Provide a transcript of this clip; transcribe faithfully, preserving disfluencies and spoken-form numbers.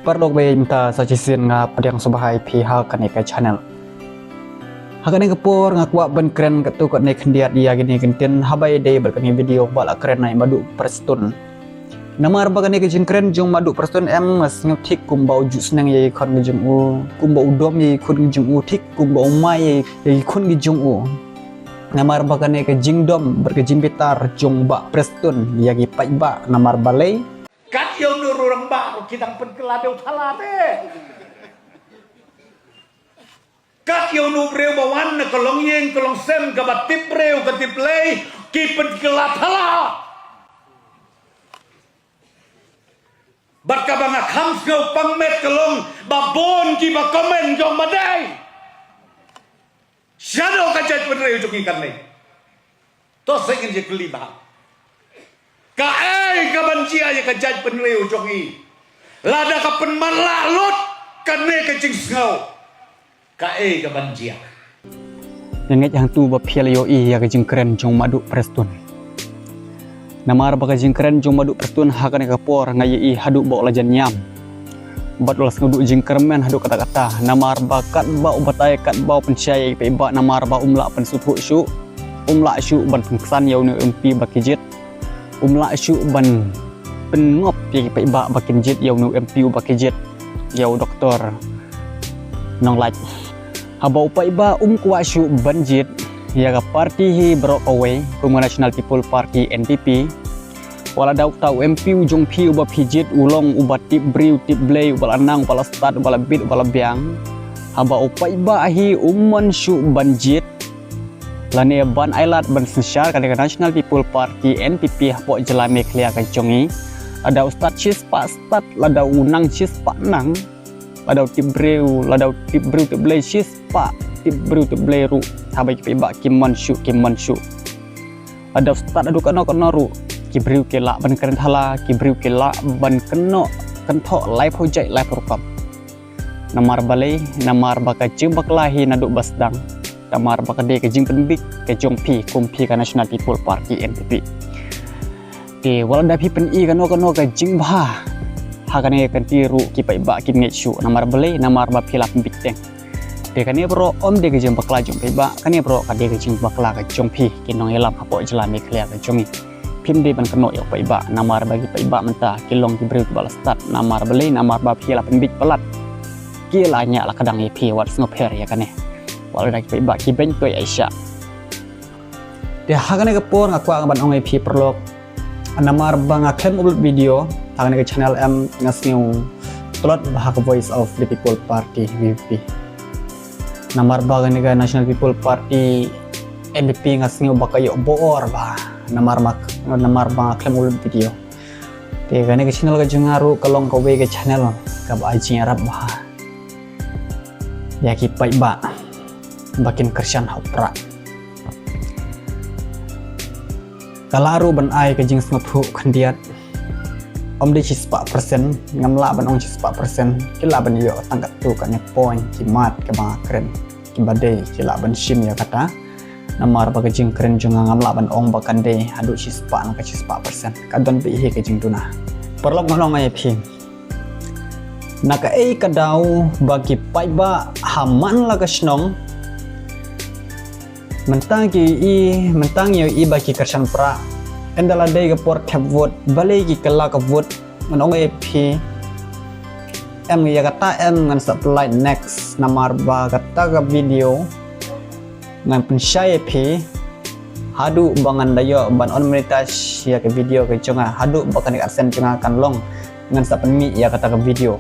Paralok ba ïeit mynta sa shisien nga pdiang sngewbha ïa phi ha kane ka channel. Ha kane ka por nga kwah ban kren katto katne khyndiat ïa kine ki ktien haba ïadei bad kane ka video ba la kren na i Maduh Prestone. Namar ba kane ka jingkren jong Maduh Prestone em nga sngew thik kumba u ju sneng ïa i khun ka jong u, kumba u dom ïa i khun ka jong u, thik kumba u mai ïa i khun ka jong u. Namar ba kane ka jingdom bad ka jingbitar jong Bah Prestone ïa ki paidbah namar balei? Kat ïa uno ruh rangbah ruh ki dang pynkylla dewthala te. Kat ïa uno briew ba wan na ka longïing ka longsem kaba tip briew ka tip Blei ki pynkylla thala. Bad kaba nga kham sngew pang met ka long ba bun kiba comment jong ba dei shadoh ka jaitbynriew jong ngi kane. To sa ngin ïa kylli bha. Kaei kaban jia ïa ka jaitbynriew jong ngi? Lada ka pynman lah lut kane ka jingsngew, kaei kaban jia? Nga ngeit hangtu ba phi la ïohi ïa ka jingkren jong Maduh Prestone. Namar ba ka jingkren jong Maduh Prestone ha kane ka por nga ïohi haduh ba u la jan ïam. Bad u la sngewduh jingkyrmen haduh katta katta. Namar ba katba u batai katba u pynshai ïa ki paidbah namar ba um lah pynsngewthuh shuh. Um lah shuh ban pynksan ïa une u M P ba ki jied. Um lah shuh ban pynngop ïa ki paidbah ba kin jied ïa une u M P uba ki jied, ïa u Doktor Nonglait. Haba u paidbah um kwah shuh ban jied ïa ka party hi baroh kawei kum ka National People Party, N P P. Wat la da uta u M P u jong phi uba phi jied u long uba tip briew tip Blei, uba la nang, uba la stad, uba la bit, uba la biang. Haba u paidbah hi um mon shuh ban jied lane ban ailad ban synshar kane ka National People Party, N P P, hapoh jylla Meghalaya ka jong ngi. Lada u stad shispah stad, lada u nang shispah nang, lada u tip briew, lada u tip briew tip Blei shispah tip briew tip Blei ruh, haba ki paidbah kim mon shuh, kim mon shuh. Lada u stad haduh kano kano ruh, ki briew ki lah ban kren thala, ki briew ki lah ban kynnoh kynthoh laiphew jait laiphew rukom. Namar balei? Namar ba ka jingbakla hi naduh ba sdang. Namar ba ka dei ka jingpynbiej ka jong phi kum phi ka National People Party, N P P. Te wat la da phi pyni kano kano ka jingbha ha kane ka kynti ruh ki paidbah kim ngeit shuh. Namar balei? Namar ba phi la pynbiej teng. Te kane baroh ym dei ka jingbakla jong paidbah, kane baroh ka dei ka jingbakla ka jong phi ki nongïalam hapoh jylla Meghalaya ka jong ngi. Phim dei ban kynnoh ïa u paidbah namar ba ki paidbah mynta ki long ki briew kiba la stad. Namar balei? Namar ba phi la pynbiej palat. Ki la ñiah la kdang ïa phi, wat sngewpher ïa kane. Wat la da ki paidbah ki beiñ to ïa i shah. Te ha kane ka por nga kwah ban ong ïa phi paralok, namar ba nga khlem upload video ha kane ka channel em, nga sngew tlot bha ha ka Voice of the People Party, V P P. Namar ba kane ka National People Party, N P P, nga sngew ba ka ïoh bor bha. Namar ma, namar ba nga khlem upload video. Te kane ka channel ka jong nga ruh ka long kawei ka channel kaba ai jingïarap bha ïa ki paidbah ba kin kyrshan ha u prah. Ka lah ruh ban ai ka jingsngewthuh khyndiat. Ym dei shispah percent, ngam lah ban ong shispah percent, ki lah ban ïoh tang katto katne point ki mat kiba nga kren, kiba dei ki lah ban shim ïa kata. Namar ba ka jingkren jong nga ngam lah ban ong ba kan dei haduh shispah na ka shispah percent. Ka don beit hi ka jingduna. Paralok, ngan ong ïa phi. Na kaei ka daw ba ki paidbah ha man la ka shnong, mynta ki ïohi, mynta ngi ïohi ba ki kyrshan prah. Ynda la dei ka por thep vote, balei ki kylla ka vote? Ngan ong ïa phi, em, ïa kata em ngan sa pynlait next, namar ba kata ka video ngan pynshai ïa phi haduh ba ngan da ïoh ban unmonetize ïa ka video ka jong nga, haduh ba kane ka AdSense jong nga kan long, ngan sa pynmih ïa kata ka video.